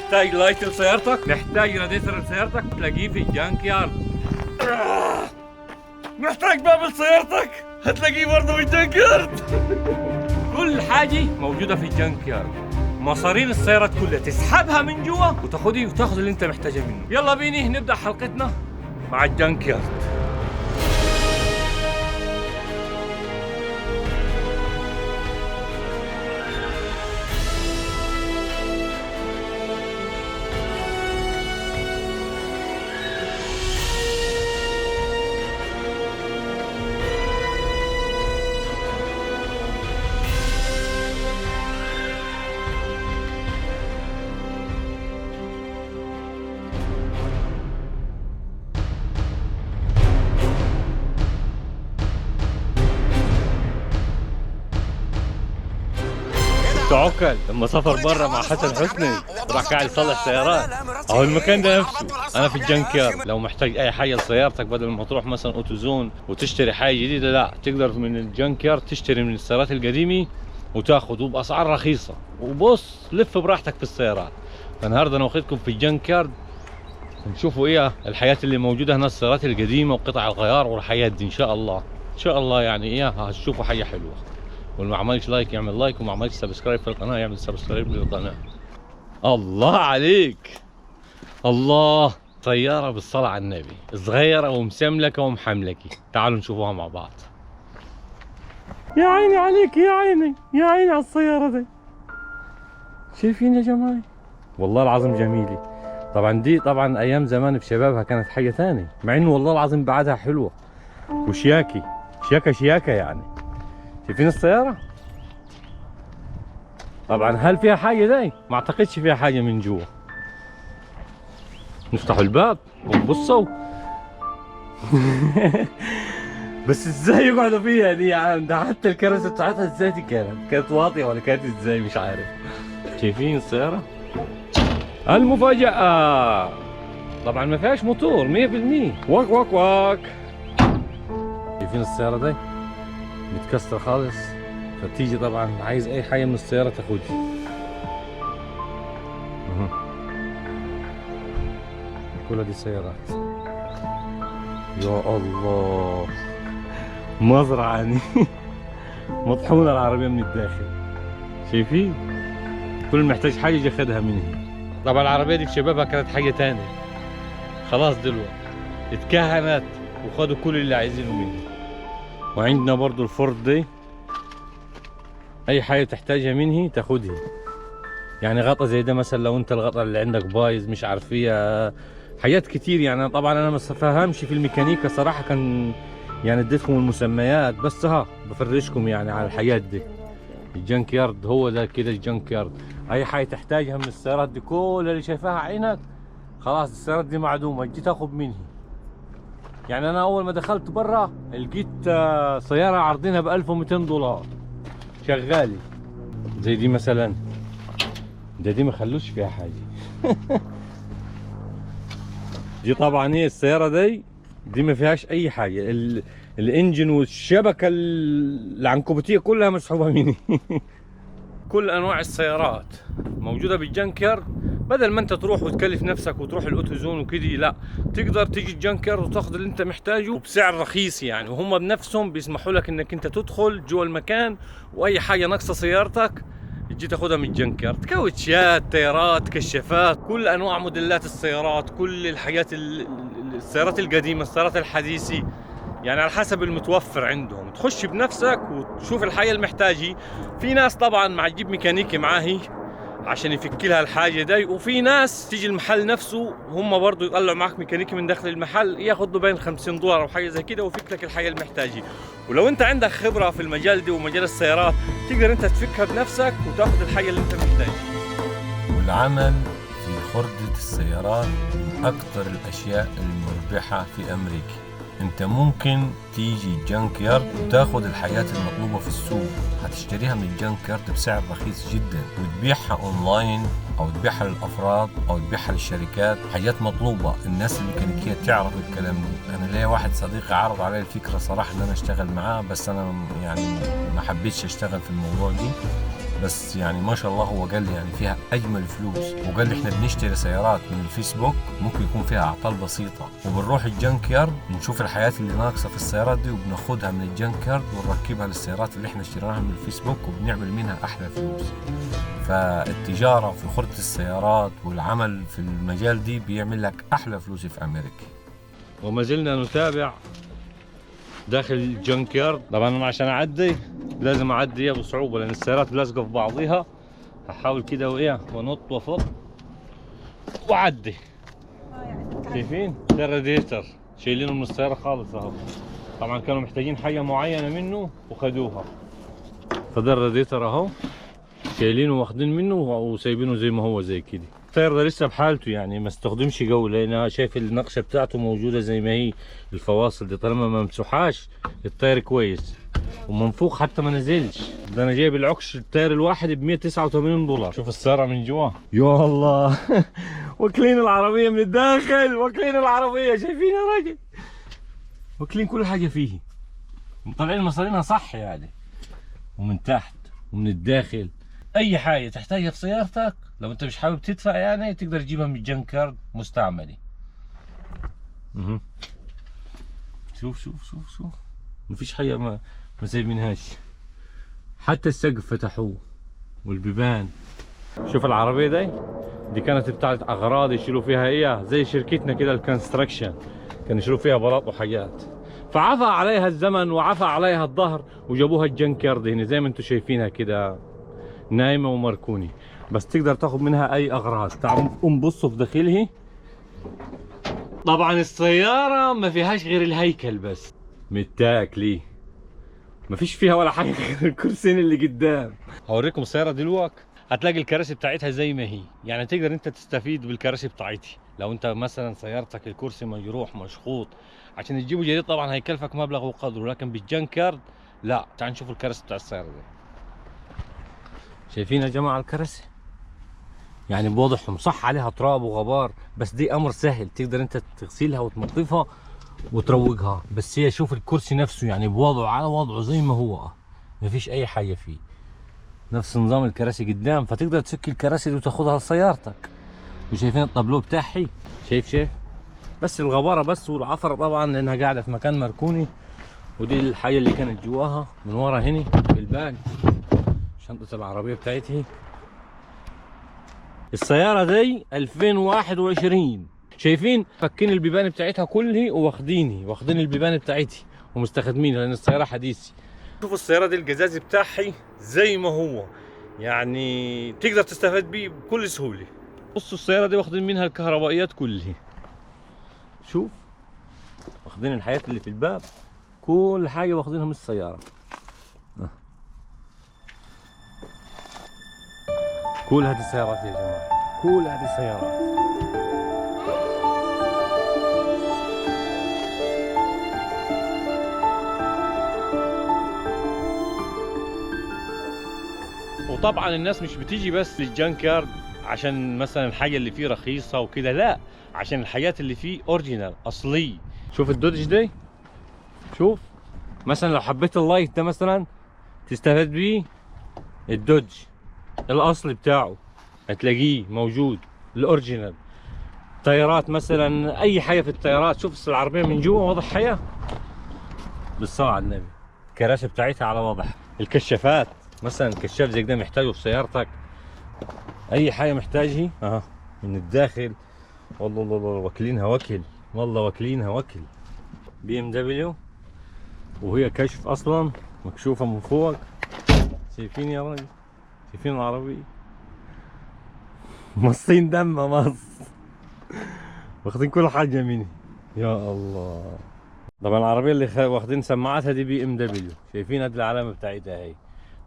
محتاج light لسيارتك، محتاج راديتر لسيارتك، تلاقيه في ال junkyard. محتاج باب لسيارتك، هتلاقيه برضه في ال junkyard. كل حاجة موجودة في ال junkyard. مصارين السيارات كلها تسحبها من جوا وتاخدي وتاخد اللي انت محتاجه منه. يلا بيني نبدأ حلقتنا مع ال junkyard. تعقل لما سافر بره مع حسن حسني راح قاعد يصلح سيارات. اهو المكان ده نفسه، انا في ال junkyard. لو محتاج اي حاجة لسيارتك، بدل ما تروح مثلا AutoZone وتشتري حاجة جديدة، لا، تقدر من ال junkyard تشتري من السيارات القديمة وتاخذ وباسعار رخيصة. وبص لف براحتك في السيارات. فالنهارده انا واخدكم في ال junkyard نشوفوا ايه الحاجات اللي موجودة هنا، السيارات القديمة وقطع الغيار والحاجات دي. ان شاء الله ان شاء الله يعني ايه هتشوفوا حاجة حلوة. واللي ما عملش like يعمل like، وما عملش subscribe في القناة يعمل subscribe للقناة. الله عليك، الله، سيارة بالصلاة على النبي، صغيرة ومسملكه ومحملكه. تعالوا نشوفوها مع بعض. يا عيني عليك، يا عيني يا عيني على السيارة دي. شايفين يا جماعة؟ والله العظيم جميلة. طبعا دي طبعا ايام زمان في شبابها كانت حاجة ثانية، مع انه والله العظيم بعدها حلوة وشياكي، شياكه شياكه يعني. شايفين السيارة؟ طبعا هل فيها حاجة دي؟ ما اعتقدش فيها حاجة من جوا. نفتحوا الباب ونبصوا. بس ازاي يقعدوا فيها دي يا عم؟ ده حتى الكراسي بتاعتها ازاي دي كانت واطية ولا كانت ازاي مش عارف. شايفين السيارة؟ المفاجأة طبعا ما فيهاش موتور 100%. واك واك واك. شايفين السيارة دي؟ متكسرة خالص. فتيجي طبعا عايز اي حاجة من السيارة تاخدها. كل دي سيارات. يا الله، مزرعة يعني. مطحونة العربية من الداخل. شايفين؟ كل محتاج حاجة يجي ياخدها منها. طبعا العربية دي في شبابها كانت حاجة تانية، خلاص دلوقتي اتكهنت وخدوا كل اللي عايزينه منها. وعندنا برضو الفورد دي، اي حاجة تحتاجها منه تاخدها. يعني غطا زي ده مثلا، لو انت الغطا اللي عندك بايظ مش عارف فيها حاجات كتير يعني. طبعا انا ما فهمش في الميكانيكا صراحة، كان يعني اديتكم المسميات بس ها بفرجكم يعني على الحاجات دي. ال junkyard هو ده كده، ال junkyard اي حاجة تحتاجها من السيارات دي كل اللي شايفاها عينك، خلاص السيارات دي معدومة، تجي تاخد منها. يعني انا اول ما دخلت برا لقيت سيارة عارضينها ب $1200 شغالة زي دي مثلا. ده دي ما خلوش فيها حاجة. دي طبعا ايه السيارة دي ما فيهاش اي حاجة، ال engine والشبكة العنكبوتية كلها مسحوبه مني. كل انواع السيارات موجودة بال junkyard. بدل ما انت تروح وتكلف نفسك وتروح ال AutoZone وكده، لا، تقدر تيجي ال junkyard وتاخذ اللي انت محتاجه وبسعر رخيص يعني. وهم بنفسهم بيسمحوا لك انك انت تدخل جوا المكان، واي حاجة ناقصه سيارتك تجي تاخذها من ال junkyard. كاوتشات، تيرات، كشافات، كل انواع موديلات السيارات، كل الحاجات، السيارات القديمة، السيارات الحديثة، يعني على حسب المتوفر عندهم. تخش بنفسك وتشوف الحاجة اللي محتاجه. في ناس طبعا مع تجيب ميكانيكي معاهي عشان يفك لها الحاجة دي، وفي ناس تيجي المحل نفسه هم برضو يطلعوا معك ميكانيكي من داخل المحل، ياخذ له بين $50 او حاجة زي كده ويفك لك الحاجة اللي محتاجه. ولو انت عندك خبره في المجال دي ومجال السيارات، تقدر انت تفكها بنفسك وتاخذ الحاجة اللي انت محتاجها. والعمل في خردة السيارات من اكثر الاشياء المربحه في امريكا. انت ممكن تيجي ال junkyard وتاخذ الحاجات المطلوبة في السوق، هتشتريها من ال junkyard بسعر رخيص جدا وتبيعها اونلاين او تبيعها للافراد او تبيعها للشركات. حاجات مطلوبة، الناس الميكانيكية تعرف الكلام ده. انا ليا واحد صديقي عرض علي الفكرة صراحة ان انا اشتغل معاه، بس انا يعني ما حبيتش اشتغل في الموضوع دي. بس يعني ما شاء الله هو قال لي يعني فيها اجمل فلوس، وقال لي احنا بنشتري سيارات من الفيسبوك ممكن يكون فيها اعطال بسيطة، وبنروح ال junkyard بنشوف الحاجات اللي ناقصه في السيارات دي وبناخدها من ال junkyard ونركبها للسيارات اللي احنا اشتريناها من الفيسبوك وبنعمل منها احلى فلوس. فالتجاره في خردة السيارات والعمل في المجال دي بيعمل لك احلى فلوس في امريكا. وما زلنا نتابع داخل ال junkyard. طبعا انا عشان اعدي لازم اعدي بصعوبة لان السيارات لازقه في بعضيها. هحاول كده وايه وانط وافط واعدي. شايفين ده الراديتر شايلينه من السيارة خالص اهو. طبعا كانوا محتاجين حاجة معينة منه وخدوها، فده الراديتر اهو شايلينه واخدين منه وسايبينه زي ما هو زي كده. ال tire ده لسه بحالته يعني ما استخدمش جو، لان شايف النقشه بتاعته موجودة زي ما هي، الفواصل دي طالما ما ممسوحاش ال tire كويس ومنفوخ حتى ما نزلش. ده انا جايب العكش ال tire الواحد ب $189. شوف السيارة من جوا يا الله واكلين العربية من الداخل، واكلين العربية، شايفين يا راجل، واكلين كل حاجة فيه، مطلعين مصارينها صح يعني، ومن تحت ومن الداخل. اي حاجة تحتاجها في سيارتك لو انت مش حابب تدفع يعني تقدر تجيبها من ال junkyard مستعملة. شوف شوف شوف شوف مفيش حاجة ما سايبينهاش، حتى السقف فتحوه والبيبان. شوف العربية دي كانت بتاعت اغراض يشيلوا فيها ايه زي شركتنا كده ال construction، كانوا يشيلوا فيها بلاط وحاجات، فعفى عليها الزمن وعفى عليها الظهر وجابوها ال junkyard هنا زي ما انتم شايفينها كده نايمة ومركوني، بس تقدر تاخد منها اي اغراض. تعالوا قوم بصوا في داخلها. طبعا السيارة ما فيهاش غير الهيكل بس متاكلي، ما فيش فيها ولا حاجة غير الكرسيين اللي قدام. هوريكم السيارة دلوقتي، هتلاقي الكراسي بتاعتها زي ما هي، يعني تقدر انت تستفيد بالكراسي بتاعتي. لو انت مثلا سيارتك الكرسي مجروح مشخوط عشان تجيبه جديد طبعا هيكلفك مبلغ وقدره، لكن بال junkyard لا. تعال نشوف الكراسي بتاع السيارة دي. شايفين يا جماعة الكراسي يعني بوضحهم صح، عليها تراب وغبار بس دي امر سهل تقدر انت تغسلها وتنظفها وتروقها. بس هي شوف الكرسي نفسه يعني بوضعه على وضعه زي ما هو، مفيش اي حاجة فيه، نفس نظام الكراسي قدام، فتقدر تسك الكراسي دي وتاخذها لسيارتك. وشايفين الطابلو بتاعي، شايف بس الغباره بس والعفره طبعا لانها قاعدة في مكان مركوني. ودي الحاجة اللي كانت جواها من ورا هنا في ال back، شنطه العربية بتاعتي. السيارة دي 2021، شايفين فكين البيبان بتاعتها كلها وواخديني، واخدين البيبان بتاعتي ومستخدمينها لان السيارة حديثه. شوفوا السيارة دي القزاز بتاعي زي ما هو، يعني تقدر تستفاد بيه بكل سهولة. بصوا السيارة دي واخدين منها الكهربائيات كلها، شوف واخدين الحاجات اللي في الباب، كل حاجة واخدينها من السيارة. كل هذه السيارات يا جماعة، كل هذه السيارات. وطبعا الناس مش بتيجي بس لل junkyard عشان مثلا الحاجة اللي فيه رخيصة وكده، لا، عشان الحاجات اللي فيه original اصلي. شوف ال Dodge دي، شوف مثلا لو حبيت ال light ده مثلا تستفاد بيه، ال Dodge الاصلي بتاعه هتلاقيه موجود ال original. طيارات مثلا، اي حاجة في الطيارات. شوف العربية من جوا واضح حياة بالصلاة على النبي، الكراسي بتاعتها على واضح. الكشافات مثلا، كشاف زي كده محتاجه في سيارتك، اي حاجة محتاجه اها من الداخل. والله والله واكلينها وكل، والله واكلينها وكل. BMW وهي كشف اصلا، مكشوفة من فوق. شايفين يا راجل، شايفين العربية مصين دم مص، واخدين كل حاجة مني يا الله. طبعا العربية اللي واخدين سماعاتها دي BMW، شايفين ادي العلامة بتاعتها اهي.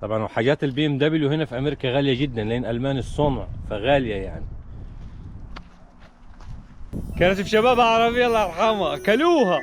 طبعا وحاجات ال BMW هنا في امريكا غالية جدا لان المان الصنع، فغاليه يعني. كانت في شباب عربية الله يرحمها اكلوها.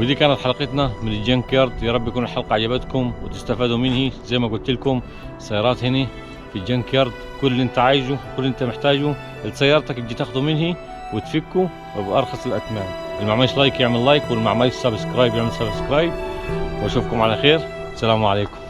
ودي كانت حلقتنا من ال junkyard. يا رب يكون الحلقة عجبتكم وتستفادوا منه. زي ما قلت لكم سيارات هنا في ال junkyard، كل اللي انت عايزه، كل اللي انت محتاجه لسيارتك تجي تاخده منه وتفكه وبأرخص الأثمان. اللي ما عملش like يعمل like، واللي ما عملش subscribe يعمل subscribe، واشوفكم على خير. السلام عليكم.